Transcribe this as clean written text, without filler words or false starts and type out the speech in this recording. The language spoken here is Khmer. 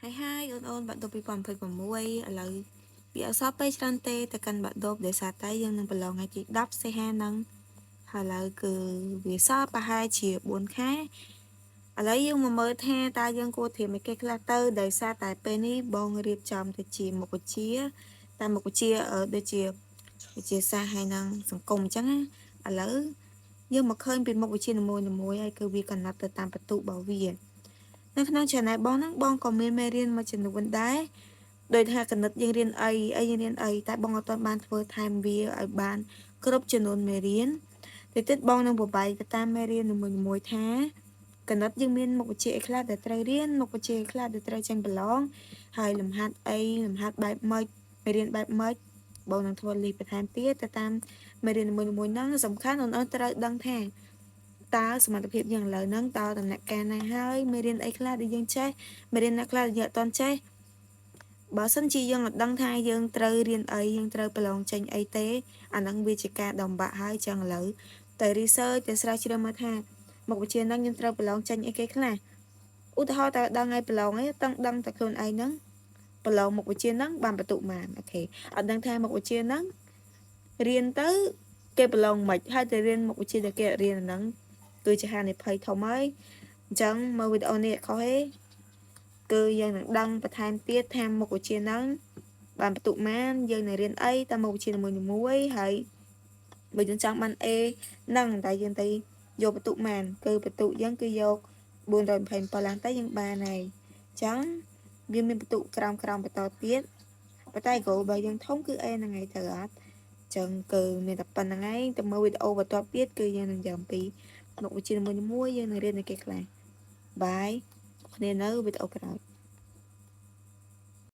ហើយហើយអូនអូនបាក់ឌុប2026ឥឡូវវាអត់សល់ពេលច្រើនទេទៅកាន់បាក់ឌុបដោយសារតែយើងនឹងប្រឡងថ្ងៃទី10សីហាហ្នឹងហើយឥឡូវគឺវាសល់ប្រហែលជា4ខែឥឡូវយើងមកមើលថាតើយើងគួរត្រៀមអីគេខ្លះទៅដោយសារតែពេលនេះបងរៀបចំទៅជាមុខវិជ្ជាតាមមុខវិជ្ជាដូចជាវិទ្យាសាស្ត្រហើយនិងសង្គមអញ្ចឹងណាឥឡូវយើងមកឃើញពីមុខវិជ្ជានីមួយៗហើយគឺវាកំណត់ទៅតាមបន្ទុករបស់វានៅក្នុង channel បងហ្នឹងបងក៏មានមេរៀនមួយចំនួនដែរដោយថាគណិតយើងរៀនអីអីយើងរៀនអីតែបងអត់ទាន់បានធ្វើថែមវាឲ្យបានគ្រប់ចំនួនមេរៀនតិចទៀតបងនឹងបបែកទៅតាមមេរៀននីមួយៗថាគណិតយើងមានមុខវិជ្ជាអីខ្លះដែលត្រូវរៀនមុខវិជ្ជាអីខ្លះដែលត្រូវចេញប្រឡងហើយលំហាត់អីលំហាត់បែបម៉េចមេរៀនបែបម៉េចបងនឹងធ្វើលីបន្ថែមទៀតទៅតាមមេរៀននីមួយៗហ្នឹងសំខាន់អូនអូនត្រូវដឹងថាតើសមត្ថភាពយើងឥឡូវហ្នឹងតើដំណាក់កាលណាហើយមេរៀនអីខ្លះដែលយើងចេះមេរៀនណាខ្លះដែលយើងអត់ទាន់ចេះបើសិនជាយើងអត់ដឹងថាយើងត្រូវរៀនអីយើងត្រូវប្រឡងចេញអីទេអាហ្នឹងវាជាការដំបាក់ហើយចឹងឥឡូវតែ research តែស្រាវជ្រាវមើលថាមុខវិជ្ជាហ្នឹងយើងត្រូវប្រឡងចេញអីគេខ្លះឧទាហរណ៍តើដឹងឲ្យប្រឡងអីតឹងដឹងតែខ្លួនឯងហ្នឹងប្រឡងមុខវិជ្ជាហ្នឹងបានបន្ទុកបាន OK អត់ដឹងថាមុខវិជ្ជាហ្នឹងរៀនទៅគេប្រឡងមិនហើយទៅរៀនមុខវិជ្ជាដែលគេអត់រៀនអាហ្នឹងគឺជាហានិភ័យធំហើយអញ្ចឹងមើលវីដេអូនេះអត់ខុសទេគឺយើងនឹងដឹងបន្ថែមទៀតថាមុខវិជ្ជាហ្នឹងបានបន្ទុកបានយើងនឹងរៀនអីតាមមុខវិជ្ជានីមួយៗហើយបើយើងចង់បាន A ហ្នឹងតែយើងទៅយកបន្ទុកបានគឺបន្ទុកយើងគឺយក427ឡើងទៅយើងបានហើយអញ្ចឹងវាមានបន្ទុកក្រោមក្រោមបន្តទៀតប៉ុន្តែ goal របស់យើងធំគឺ A ហ្នឹងឯងត្រូវអត់ចឹងគឺមានតែប៉ុណ្្នឹងឯងទៅមើលវីដេអូបន្ទាប់ទៀតគឺយើងនឹងយ៉ាងពីមុខវិជ្ជាមួយៗយើងនឹងរៀននៅគេខ្លះbye គ្នានៅវីដេអូក្រោយ។